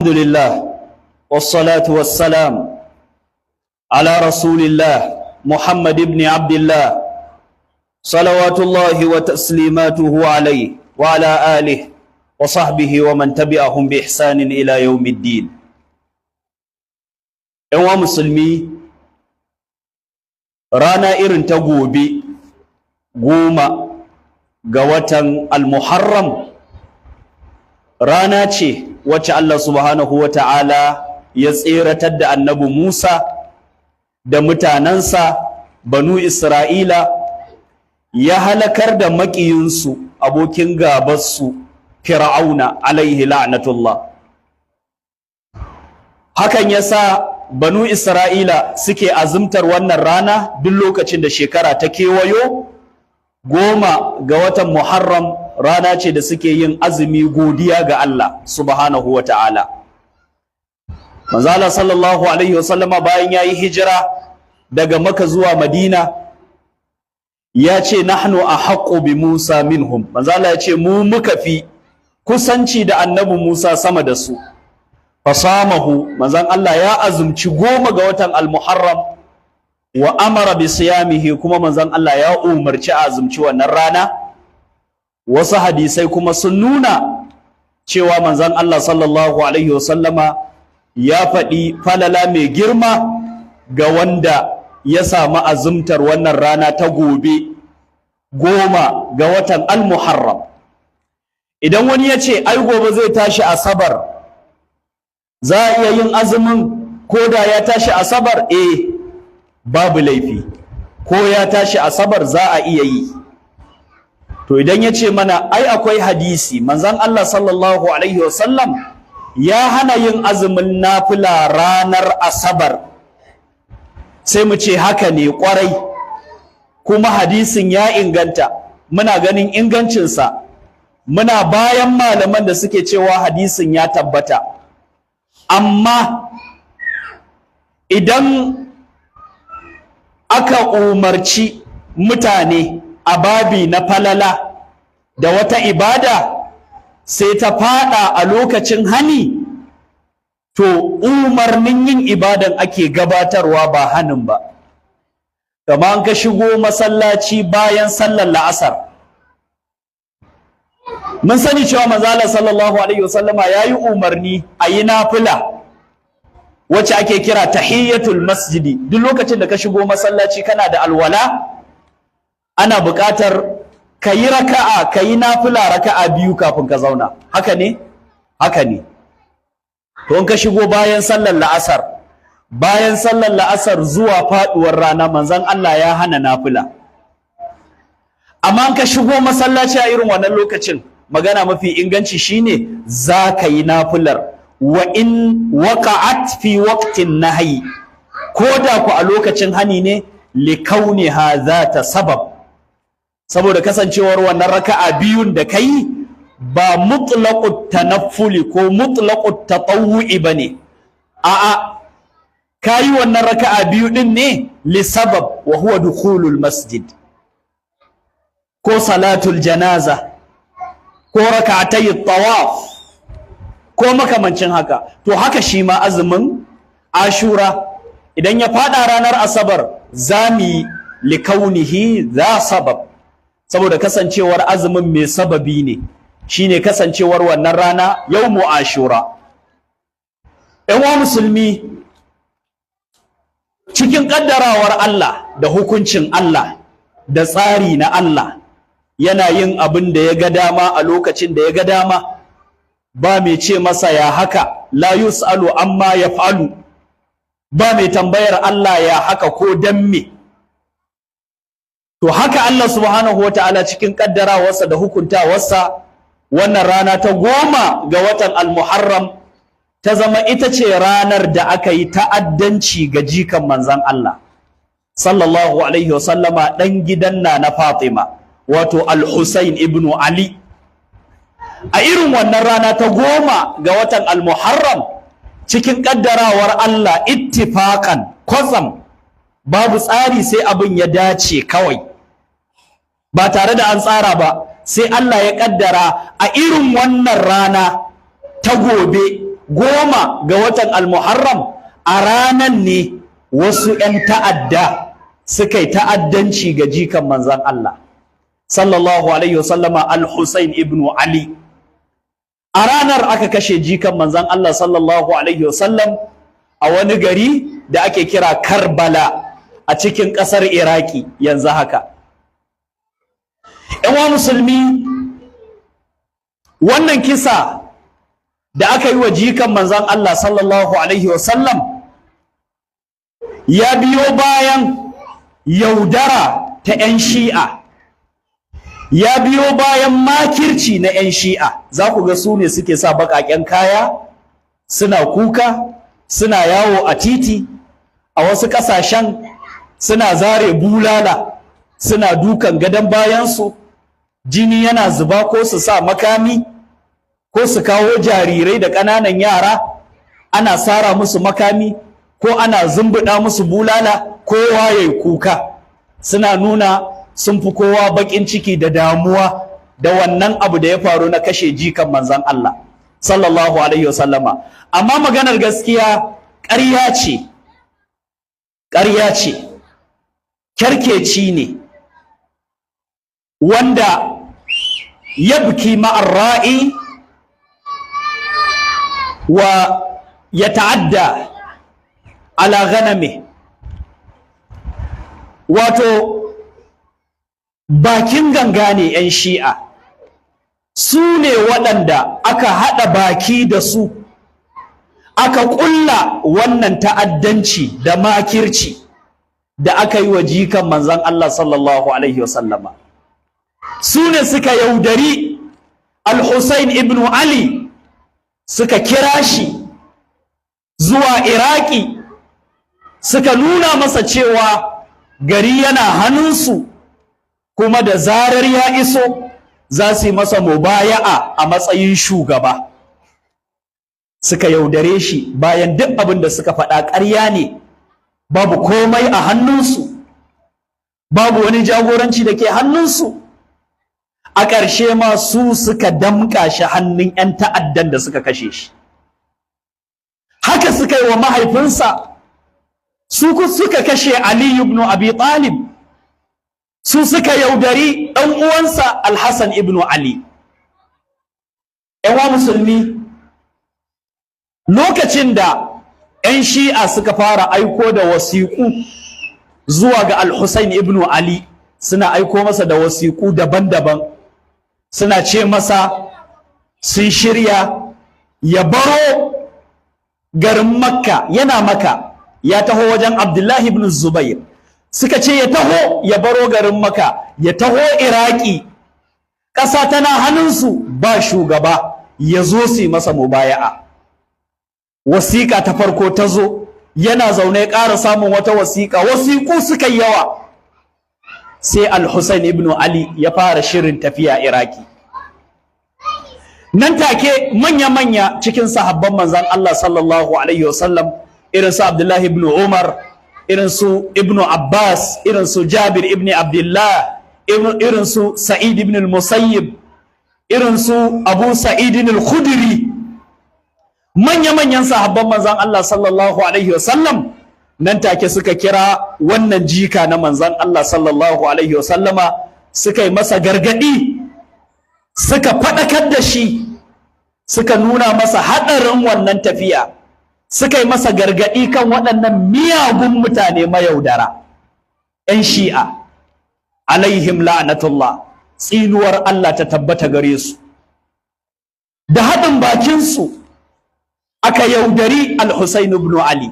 الحمد لله والصلاة والسلام على رسول الله محمد بن عبد الله صلوات الله وتسليماته عليه وعلى آله وصحبه ومن تبعهم بإحسان إلى يوم الدين. ‘Yan musulmi, rana irin ta gobe, 10 ga watan Al-Muharram, rana ce wacce Allah subhanahu wa ta'ala ya tseratar da Annabi Musa da mutanensa Banu Isra'ila, ya halakar da maƙiyinsu, abokin gabarsu, Fir'auna alaihi la'natullah. Hakan ya sa Banu Isra'ila suke azumtar wannan rana duk lokacin da shekara ta kewayo 10 ga watan Muharram. Rana ce da suke yin azumi godiya ga Allah subhanahu wa ta'ala. Manzala sallallahu alaihi wasallama, bayan ya yi hijira daga Maka zuwa Madina, ya ce: "Nahnu ahaqqu bi Musa minhum." Manzala ya ce mu muka fi kusanci da Annabi Musa sama da su. Fasamahu, manzon Allah ya azumci 10 ga watan Al-Muharram, wa amara bi siyamihi, kuma manzon Allah ya umarci a azumci wannan rana. Wasu hadisai kuma sun nuna cewa manzon Allah sallallahu alaihi wasallama ya faɗi falala mai girma ga wanda ya samu azumtar wannan rana ta gobe, 10 ga watan Al-Muharram. Idan wani ya ce ai gobe zai tashi Asabar, za a iya yin azumin ko da ya tashi Asabar? Eh, babu laifi, ko ya tashi Asabar za a iya yi. To idan ya ce mana ai akwai hadisi, manzon Allah sallallahu alaihi wasallam ya hana yin azumin nafila ranar Asabar, sai mu ce haka ne kwarai, kuma hadisin ya inganta, muna ganin ingancinsa, muna bayan malaman da suke cewa hadisin ya tabbata. Amma idan aka umarci mutane a babi na falala da wata ibada, sai ta fada a lokacin hani, to umarnin yin ibadan ake gabatarwa, ba hanin ba. Kamar ka shigo masallaci bayan sallar la'asar, mun sani cewa manzala sallallahu alaihi wasallama yayi umarni a yi nafila wacce ake kira tahiyyatul masjidi. Duk lokacin da ka shigo masallaci kana da alwala, ana buƙatar ka yi raka'a, ka yi nafila raka'a biyu kafin ka zauna. Haka ne, haka ne. To in ka shigo bayan sallar la'asar, bayan sallar la'asar zuwa faduwar rana, manzon Allah ya hana nafila. Amma in ka shigo masallaci a irin wannan lokacin, magana mafi inganci shine za ka yi nafilar, wa in waqa'at fi waqtin nahyi, ko da ku a lokacin hani ne, likauniha zata sabab, saboda kasancewar wannan raka'a biyun da kai ba mutlaqut tanaffuli ko mutlaqut tatawwu'i bane. A'a, kayi wannan raka'a biyu din ne li sabab, wa huwa dukhulul masjid, ko salatul janaza, ko rak'atay tawaf, ko makamancin haka. To haka shi ma azumin Ashura, idan ya fada ranar Asabar, zami likaunihi za sabab, saboda kasancewar azumin mai sababi ne, shine kasancewar wannan rana yawmu Ashura. Ƴan musulmi, cikin ƙaddarawar Allah da hukuncin Allah da tsari na Allah, yana yin abin da ya ga dama a lokacin da ya ga dama, ba mai ce masa ya haka. La yus'alu amma yaf'alu, ba mai tambayar Allah ya haka ko dan me. To haka Allah subhanahu wata'ala cikin kaddarawarsa da hukuntawarsa, wannan rana ta 10 ga watan Al-Muharram ta zama ita ce ranar da aka yi ta'addanci ga jikan manzan Allah sallallahu alaihi wasallama, ɗan gidan na na Fatima, wato Al-Husayn ibn Ali. A irin wannan rana ta 10 ga watan Al-Muharram, cikin kaddarawar Allah, ittifaqan, kwatsam, babu tsari, sai abin ya dace kawai ba tare da an tsara ba, sai Allah ya kaddara a irin wannan rana ta gobe, 10 ga watan Al-Muharram, a ranan ne wasu 'yan ta'adda suka yi ta'addanci ga jikan manzan Allah sallallahu alaihi wasallama, Al-Husayn ibn Ali. A ranar aka kashe jikan manzan Allah sallallahu alaihi wasallam a wani gari da ake kira Karbala a cikin ƙasar Iraki yanzu haka. 'Yan musulmi, wannan kisa da aka yi wa jikan manzan Allah sallallahu alaihi wasallam ya biyo bayan yaudara ta 'yan Shi'a, ya biyo bayan makirci na 'yan Shi'a. Za ku ga su ne suke sa baƙaƙen kaya, suna kuka, suna yawo a titi, a wasu ƙasashen suna zare bulala, suna dukan gadon bayansu, jini yana zuba, ko su sa makami, ko su kawo jarirai da ƙananan yara ana sara musu makami, ko ana zumbuɗa musu bulala, kowa ya yi kuka, suna nuna sun fi kowa baƙin ciki da damuwa da wannan abu da ya faru na kashe jikan manzan Allah sallallahu alaihi wasallama. Amma maganar gaskiya, ƙarya ce, ƙarya ce, kyarkeci ne wanda yabki ma'ar ra'i wa ya ta'adda ala ghanami. Wato bakin ganga ne. 'Yan Shi'a su ne waɗanda aka haɗa baki da su aka ƙulla wannan ta'addanci da makirci da aka yi wa jikan manzan Allah sallallahu alaihi wasallama. Su ne suka yaudari Al-Hussein ibn Ali, suka kira shi zuwa Iraki, suka nuna masa cewa gari yana hannunsu, kuma da zarar ya iso za su yi masa mubaya'a a matsayin shugaba. Suka yaudare shi bayan duk abin da suka faɗa ƙarya ne, babu komai a hannunsu, babu wani jagoranci da ke hannunsu. A ƙarshe ma su suka damƙa shi hannun 'yan ta'addan da suka kashe shi. Haka suka yi wa mahaifinsa, su suka kashe Ali ibn Abi Talib, su suka yaudari ɗan uwansa Al-Hassan ibn Ali. 'Yan musulmi, lokacin da 'yan Shi'a suka fara aiko da wasiƙu zuwa ga Al-Hussein ibn Ali, suna aiko masa da wasiƙu daban-daban, suna ce masa sun shirya ya baro garin Makka, yana Makka, ya taho wajen Abdullahi ibn Zubair. Suka ce ya taho, ya baro garin Makka, ya taho Iraki, ƙasa tana hannunsu, ba shugaba, ya zo su yi masa mubaya'a. Wasiƙa ta farko ta zo, yana zaune ƙara samun wata wasiƙa. Wasiƙu suka yi yawa, sai Al-Hussein ibn Ali ya fara shirin tafiya Iraki. Nan take manya-manya cikin sahabban manzan Allah sallallahu alaihi wasallam, irin su Abdullahi ibn Umar, irin su Ibn Abbas, irin su Jabir ibn Abdullah, irin su Sa'id ibn al-Musayyib, irin su Abu Sa'id al-Khudri, manya-manyan sahabban manzan Allah sallallahu alaihi wasallam, nan take suka kira wannan jika na manzan Allah sallallahu alaihi wasallama, suka yi masa gargadi, suka faɗakar da shi, suka nuna masa haɗarin wannan tafiya, suka yi masa gargadi kan waɗannan miyagun mutane mayaudara 'yan Shi'a, alaihim la'natullah, tsinuwar Allah ta tabbata gare su. Da haɗin bakinsu aka yaudari Al-Husayn ibn Ali,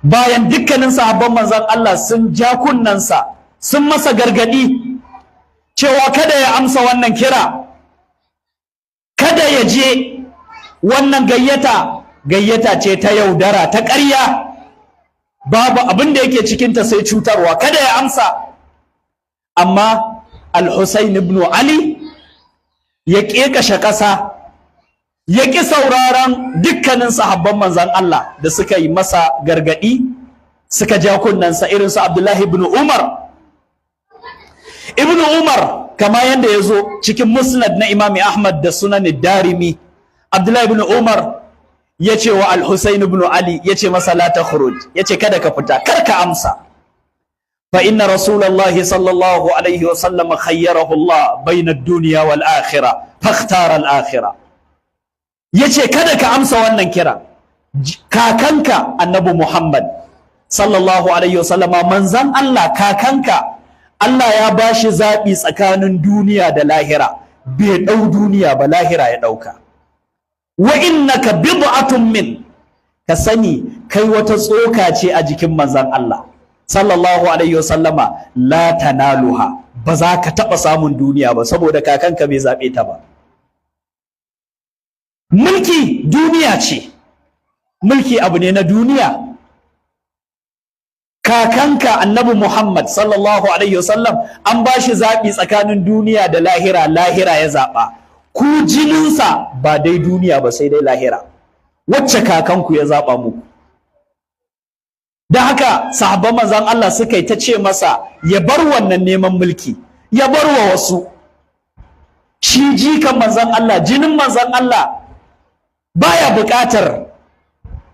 bayan dukkanin sahabban manzon Allah sun ja kunnansa, sun masa gargadi cewa kada ya amsa wannan kira, kada ya je wannan gayyata. Gayyata ce ta yaudara, ta ƙarya, babu abin da yake cikinta sai cutarwa, kada ya amsa. Amma Al-Husayn ibn Ali ya ƙeƙashe ƙasa, ya ƙi sauraron dukkanin sahabban manzan Allah da suka yi masa gargaɗi, suka ja kunnensa, irin su Abdullahi ibn Umar. Ibn Umar, kama yadda ya zo cikin Musnad na Imami Ahmad da Sunan Darimi, Abdullahi ibn Umar Ya ce wa Al-Husayn ibn Ali, ya ce masa: "La takhruj." Ya ce kada ka fita, kar ka amsa. Fa inna Rasulullahi sallallahu alaihi wa sallam khayyarahu Allah bayna ad-dunya wal akhirah, fakhtara al-akhirah. Ya ce kada ka amsa wannan kira. Kakanka Annabi Muhammad sallallahu alaihi wasallama, manzan Allah, kakanka, Allah ya bashi zaɓi tsakanin duniya da lahira, bai ɗau duniya ba, lahira ya ɗauka. Wa innaka bid'atun min, ka sani kai wata tsoka ce a jikin manzan Allah sallallahu alaihi wasallama, la tanaluha, ba za ka taɓa samun duniya ba saboda kakanka bai zaɓe ta ba. Mulki duniya ce, mulki abu ne na duniya. Kakanka Annabi Muhammad sallallahu alaihi wasallam an ba shi zaɓi tsakanin duniya da lahira, lahira ya zaɓa. Ku jininsa, ba dai duniya ba, sai dai lahira wacce kakanku ya zaɓa muku. Da haka sahabban manzon Allah suka yi ta ce masa ya bar wannan neman mulki, ya bar wa wasu. Shi jikan manzon Allah, jinin manzon Allah, baya buƙatar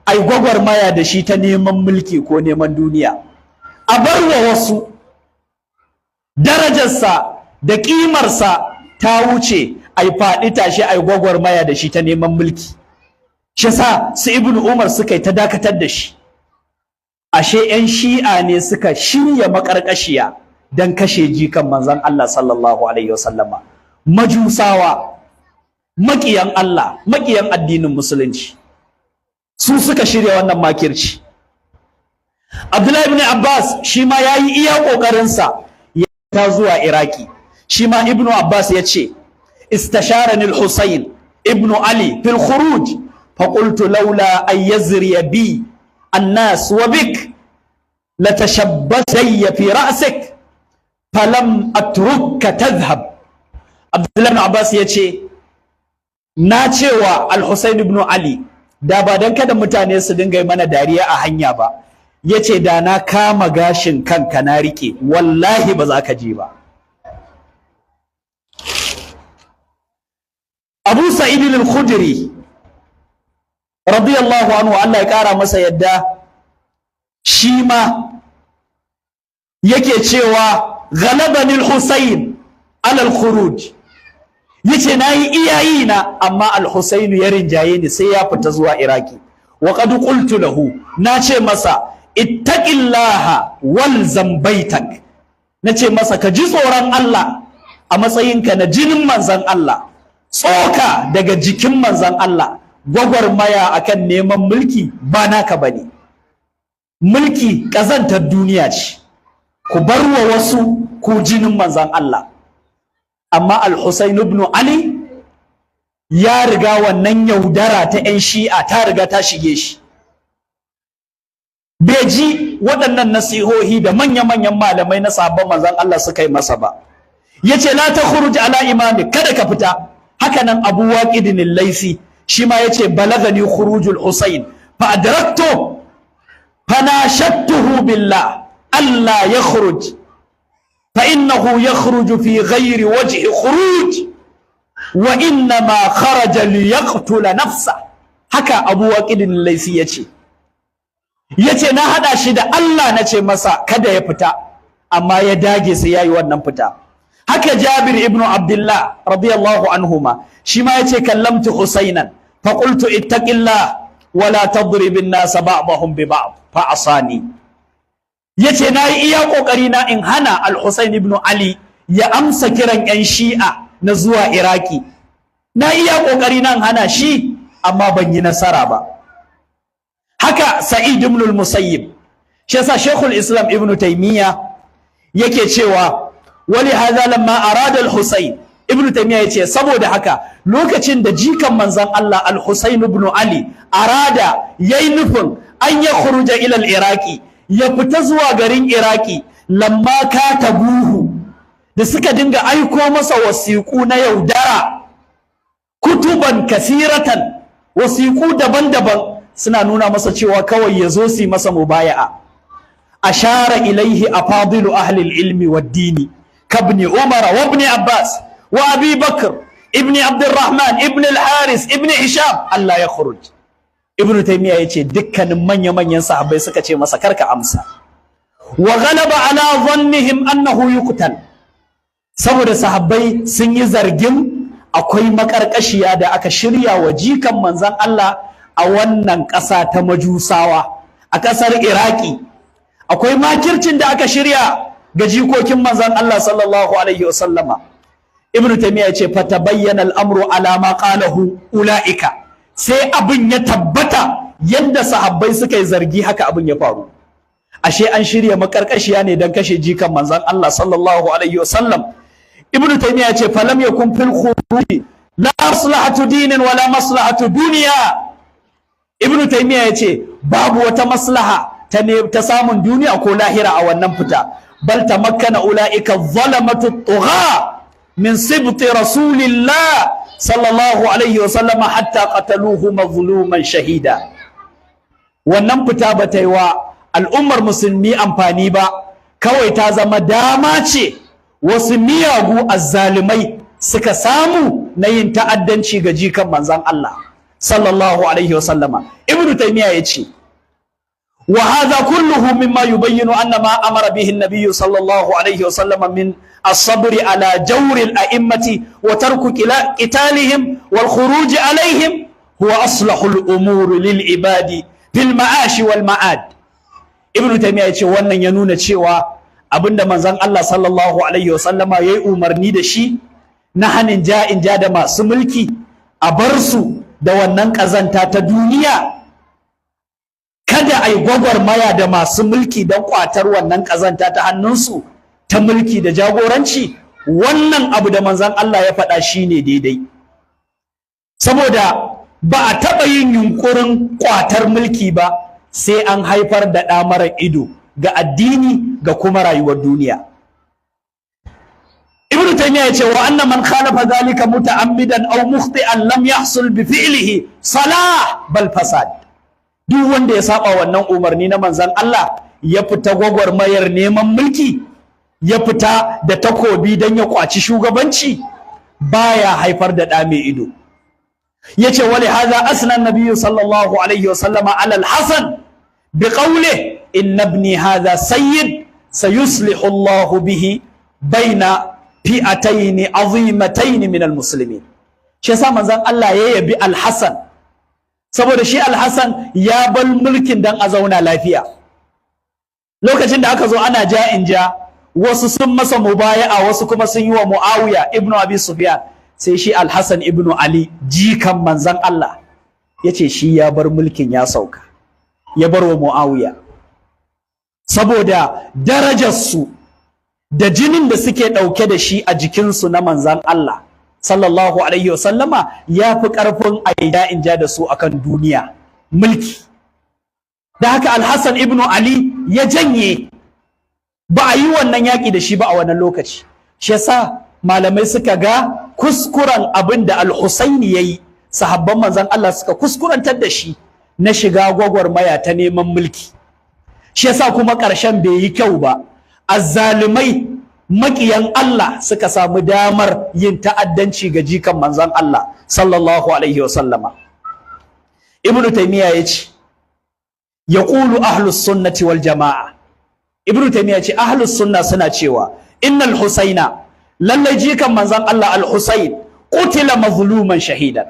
ai gwagwarmaya da shi ta neman mulki ko neman duniya, a bar wa wasu. Darajarsa da ƙimarsa ta wuce ai faɗi tashi ai gwagwarmaya da shi ta neman mulki. Shi sa su Ibnu Umar suka yi ta dakatar da shi. Ashe 'yan Shi'a ne suka shirya maƙarƙashiya don kashe jikan manzon Allah sallallahu alaihi wasallama. Majusawa, maƙiyan Allah, maƙiyan addinin Musulunci, su suka shirya wannan makirci. Abdullahi ibn Abbas shi ma ya yi iya ƙoƙarinsa ya ta zuwa Iraki. Shi ma Ibn Abbas ya ce: "Istasharani al-Husayn ibn Ali fil khuruj, fa qultu laula an yazriya bi الناس وبك لتشبثت في رأسك فلم أتركك تذهب." Abdullahi ibn Abbas ya ce na cewa Al-Husayn ibn Ali, da ba dan kada mutane su dinga yi mana dariya a hanya ba, yace da na kama gashin kanka na rike, wallahi ba za ka je ba. Abu Sa'id al-Khudri radiyallahu anhu, Allah ya kara masa yadda, shi ma yake cewa: "Ghalabani al-Husayn ala al-khuruj." Yace nayi iyayi na, amma al-Husayn ya rinjaye ni sai ya fita zuwa Iraki. Wa qad qultu lahu, na ce masa: "Ittaqillaha walzam baitak." Nace masa ka ji tsoron Allah a matsayinka na jinin manzon Allah, tsoka daga jikin manzon Allah. Gwagwarmaya akan neman mulki ba naka bane. Mulki ƙazantar duniya ce, ku bar wa wasu, ku jinin manzon Allah. Amma Al-Husayn ibn Ali ya riga wannan yaudara ta 'yan Shi'a ta riga ta shige shi, bai ji waɗannan nasihohi da manya-manyan malamai na sahabban manzon Allah suka yi masa ba. Yace: "La takhruj ala imami, kada ka fita." Haka nan Abu Waqidin Laisi shi ma yace: "Balagani khurujul Husayn, fa adraktu, fanashattuhu billah alla yakhruj, fa innahu yakhruju fi ghairi wajhi khuruj, wa innama kharaja liyaqtula nafsa." Haka Abu Waqidin Laisi yace na hada shi da Allah, nace masa kada ya fita, amma ya dage sai yayi wannan fita. Haka Jabir ibn Abdullah radiyallahu anhuma shi ma yace: "Kallamtu Husainan fa qultu ittaqillah wa la tadrib an-nas ba'dahum bi ba'd, fa asani." Yace nayi iya kokari na in hana Al-Husain ibn Ali ya amsa kiran yan Shi'a na zuwa Iraki, na iya kokari na in hana shi, amma ban yi nasara ba. Haka Sa'id ibn al-Musayyib. Shi yasa Sheikhul Islam Ibn Taymiyyah yake cewa: "Wali hadha lamma arada al-Husayn." Ibn Taymiyyah yace saboda haka lokacin da jikan manzon Allah Al-Husayn ibn Ali arada, yayi nufin an ya khuruja ila al-Iraqi, ya fita zuwa garin Iraki, lamma katabuhu, da suka dinga aiko masa wasiƙu na yaudara, kutuban kasiratan, wasiƙu daban-daban, suna nuna masa cewa kawai ya zo su yi masa mubaya'a, ashara ilaihi afadilu ahli ilmi wad-dini kabni Umar wa ibn Abbas wa Abi Bakr ibn Abdurrahman ibn al-Haris ibn Hisham Allah ya khuruj. Ibn Taymiyyah yace dukkanin manya-manyan sahabbai suka ce masa karka amsa. Wa ghalaba ala dhannihim annahu yuqtal, saboda sahabbai sun yi zargin akwai makarkashiya da aka shirya wa jikan manzon Allah a wannan ƙasa ta Majusawa, a ƙasar Iraki. Akwai makircin da aka shirya ga jikokin manzon Allah sallallahu alaihi wasallama. Ibn Taymiyyah yace fatabayyana al-amru ala ma qalahu ulaika, sai abin ya tabbata yadda sahabbai suka yi zargi, haka abin ya faru. Ashe an shirya makarkashiya ne don kashe jikan manzon Allah sallallahu alaihi wasallam. Ibn Taymiyyah yace falam yakun fil khuruj la maslahatu dinin wala maslahatu dunya. Ibn Taymiyyah yace babu wata maslaha ta ne ta samun duniya ko lahira a wannan fita. Bal tamakkana ulaika zalamatu tugha min sibti rasulillah sallallahu alaihi wasallama hatta qataluhu mazluman shahida. Wannan fita ba ta yi wa al'ummar musulmi amfani ba, kawai ta zama dama ce wasu miyagu azzalumai suka samu na yin ta'addanci ga jikan manzon Allah sallallahu alaihi wasallama. Ibnu Taymiya yace wa hadha kulluhu mimma yubayyinu anna ma amara bihi an-nabiy sallallahu alaihi wasallama min as-sabri ala jawri al-a'immati wa tarku qitalihim wal khuruj alaihim huwa aslahu al-umuri lil ibadi fil ma'ashi wal ma'ad. Ibnu Taymiya yace wannan ya nuna cewa abinda manzon Allah sallallahu alaihi wasallama yayi umarni da shi na hanin ja'in ja da masu mulki, a bar su da wannan ƙazanta ta duniya, kada a yi gwagwarmaya da masu mulki don ƙwatar wannan ƙazanta ta hannunsu ta mulki da jagoranci, wannan abu da manzon Allah ya faɗa shine daidai. Saboda ba a taɓa yin yunƙurin ƙwatar mulki ba sai an haifar da ɗa mara ido ga addini, ga kuma rayuwar duniya. Ibn Taymiyyah ya ce wa anna man khalafa dhalika muta'ammidan aw mukhti'an lam yahsul bi fi'lihi salah bal fasad. Duk wanda ya saba wannan umarni na manzon Allah, ya fita gwagwarmayar neman mulki, ya fita da takobi don ya kwaci shugabanci, baya haifar da ɗa mai ido. Yace wali hadha asna an-nabiy sallallahu alaihi wa sallama ala al-Hasan bi qawlihi inna ibni hadha sayyid sayuslihu Allahu bihi baina fi'atayn azimatayn min al-muslimin. Shi yasa manzon Allah ya yabi al-Hasan, saboda shi al-Hasan ya bar mulkin dan a zauna lafiya. Lokacin da aka zo ana ja in ja, wasu sun masa mubaya'a, wasu kuma sun yi wa Muawiya ibnu Abi Sufyan, sai shi Al-Hasan ibnu Ali jikan manzon Allah yace shi ya bar mulkin, ya sauka, ya bar wa Muawiya, saboda darajarsu da jinin da suke ɗauke da shi a jikinsu na manzon Allah sallallahu alaihi wasallama ya fi ƙarfin a yi in ja da su akan duniya, mulki. Da haka Al-Hasan ibnu Ali ya janye, ba a yi wannan yaƙi da shi ba a wannan lokaci. Shi yasa malamai suka ga kuskuren abin da Al-Husaini ya yi, sahabban manzon Allah suka kuskurantar da shi na shiga gwagwarmaya ta neman mulki. Shi yasa kuma ƙarshen bai yi kyau ba, azzalumai maƙiyan Allah suka samu damar yin ta'addanci ga jikan manzon Allah sallallahu alaihi wasallama. Ibnu Taymiya ya ce yaqulu ahlus sunnati wal jama'a, Ibnu Taymiya ce ahlus sunna suna cewa innal Husaina, lallai jikan manzon Allah Al-Husain, qutila mazluman shahidan,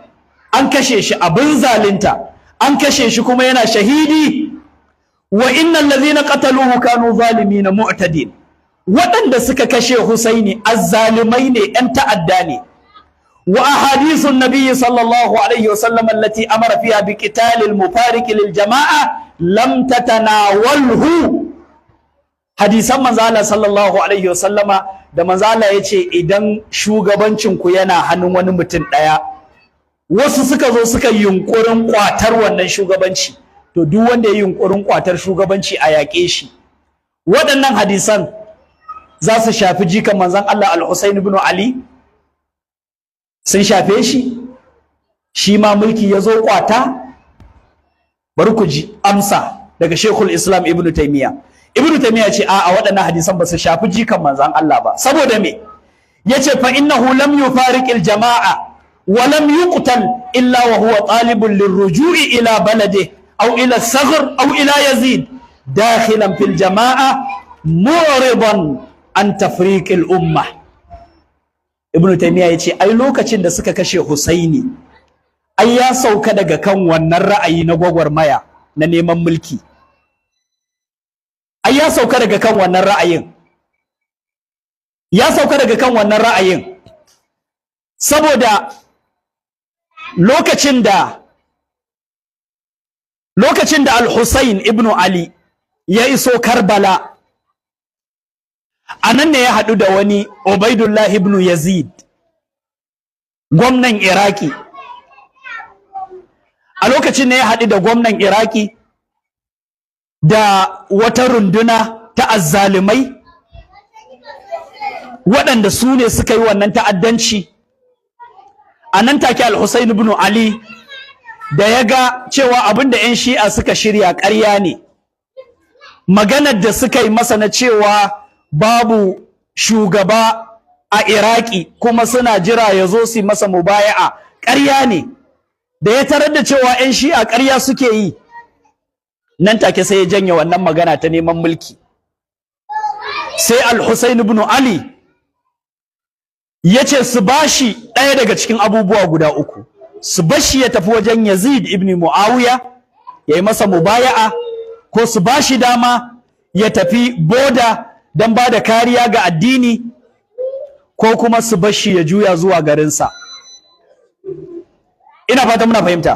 an kashe shi abin zalunta, an kashe shi kuma yana shahidi. Wa innal ladhina qataluhu kanu zalimin mu'tadin, waɗanda suka kashe Husaini azzalimai ne, ‘yan ta'adda ne. Wa ahadithun nabiyyi sallallahu alaihi wasallam allati amara fiha bi qitalil mufariq lil jama'a lam tatanawalhu. Hadisan manzo Allah sallallahu alaihi wasallama da manzo Allah yace idan shugabancin ku yana hannun wani mutum ɗaya, wasu suka zo suka yi yunkurin kwatar wannan shugabanci, to duk wanda ya yi yunkurin kwatar shugabanci a yaƙe shi, waɗannan hadisan za su shafi jikan manzon Allah Al-Husain ibn Ali? Sun shafe shi? Shi ma mulki ya zo kwata? Bari ku ji amsa daga Sheikhul Islam Ibn Taymiyyah. Ibn Taymiyyah ce a'a, waɗannan hadisan ba su shafi jikan manzon Allah ba. Saboda me? Yace fa innahu lam yufariqil jama'a. ولم يقتل إلا وهو طالب للرجوع إلى بلده أو إلى الثغر أو إلى يزيد داخلا في الجماعة معرضا عن تفريق الأمة. Ibn Taymiyyah yace ai lokacin da suka kashe Husaini, ai ya sauka daga kan wannan ra'ayi na gwagwarmaya na neman mulki. Ai ya sauka daga kan wannan ra'ayin, ya sauka daga kan wannan ra'ayin, saboda lokacin da Al-Husayn ibn Ali ya iso Karbala, a nan ne ya haɗu da wani Ubaidullah ibn Yazid, gwamnan Iraki. A lokacin ne ya haɗu da gwamnan Iraki da wata runduna ta azzalumai waɗanda su ne suka yi wannan ta'addanci. A nan take Al-Husayn ibn Ali da ya ga cewa abin da 'yan Shi'a suka shirya ƙarya ne, maganar da suka yi masa na cewa babu shugaba a Iraki kuma suna jira ya zo su yi masa mubaya'a, ƙarya ne. Da ya tarar da cewa 'yan Shi'a ƙarya suke yi, nan take sai ya janye wannan magana ta neman mulki. Sai Al-Husayn ibn Ali ya ce su bashi ɗaya daga cikin abubuwa guda uku: su bashi ya tafi wajen Yazid ibn Muawiya ya yi masa mubaya'a, ko su bashi dama ya tafi boda don ba da kariya ga addini, ko kuma su bashi ya juya zuwa garinsa. Ina fata muna fahimta.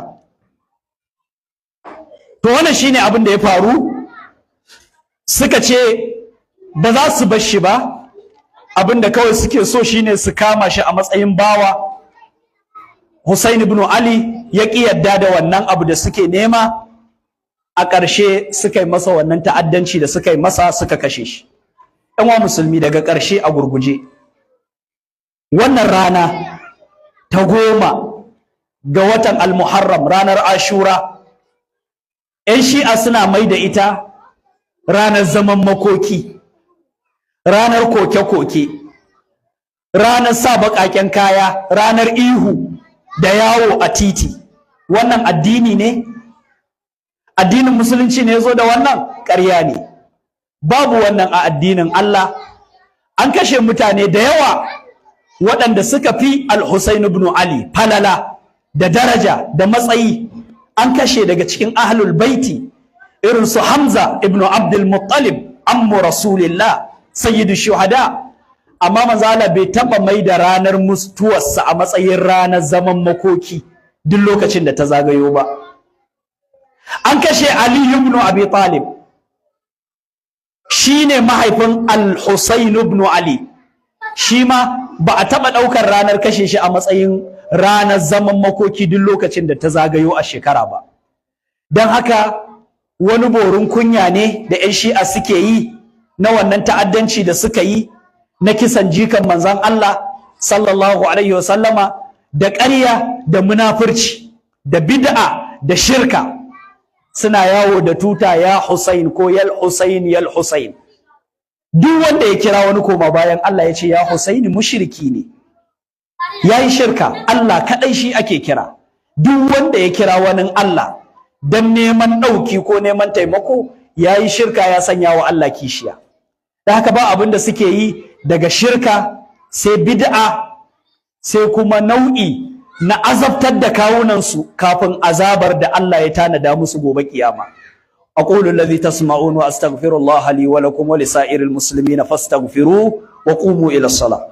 To, wannan shine abin da ya faru. Suka ce ba za su bashi ba, abin da kawai suke so shine su kama shi a matsayin bawa. Hussein ibn Ali ya ƙi yadda da wannan abu da suke nema. A ƙarshe suka yi masa wannan ta'addanci da suka yi masa, suka kashe shi. 'Yan uwa musulmi, daga ƙarshe a gurguje, wannan rana ta 10 ga watan Al-Muharram, ranar Ashura, 'yan Shi'a suna mai da ita ranar zaman makoki, ranar koke-koke, ranar sa baƙaƙen kaya, ranar ihu da yawo a titi. Wannan addini ne? Addinin Musulunci ne zo da wannan? Ƙarya ne, babu wannan a addinin Allah. An kashe mutane da yawa waɗanda suka fi Al-Husayn ibn Ali falala da daraja da matsayi. An kashe daga cikin Ahlul Baiti irin su Hamza ibn Abdul Muttalib, ammu Rasulillah, sayyidu shuhada, amma manzo Allah bai taba mai da ranar mutuwarsa a matsayin ranar zaman makoki duk lokacin da ta zagayo ba. An kashe Ali ibn Abi Talib, shine mahaifin Al-Husayn ibn Ali, shi ma ba a taba daukar ranar kashe shi a matsayin ranar zaman makoki duk lokacin da ta zagayo a shekara ba. Don haka wani borin kunya ne da 'yan Shi'a suke yi na wannan ta'addanci da suka yi na kisan jikan manzon Allah sallallahu alaihi wasallama, da ƙarya da munafurci da bid'a da shirka. Suna yawo da tuta "Ya Hussein" ko "Yal Hussein, Yal Hussein". Duk wanda ya kira wani koma bayan Allah ya ce "Ya Hussein", mushriki ne, yayi shirka. Allah kadai shi ake kira. Duk wanda ya kira wani Allah dan neman ɗauki ko neman taimako, yayi shirka, ya sanya wa Allah kishiya. Da haka ba abin da suke yi daga shirka sai bid'a, sai kuma nau'i na azabtar da kawunansu kafin azabar da Allah ya tanada musu gobe kiyama. أقول الذي تسمعون وأستغفر الله لي ولكم ولسائر المسلمين فاستغفروه وقوموا إلى الصلاة.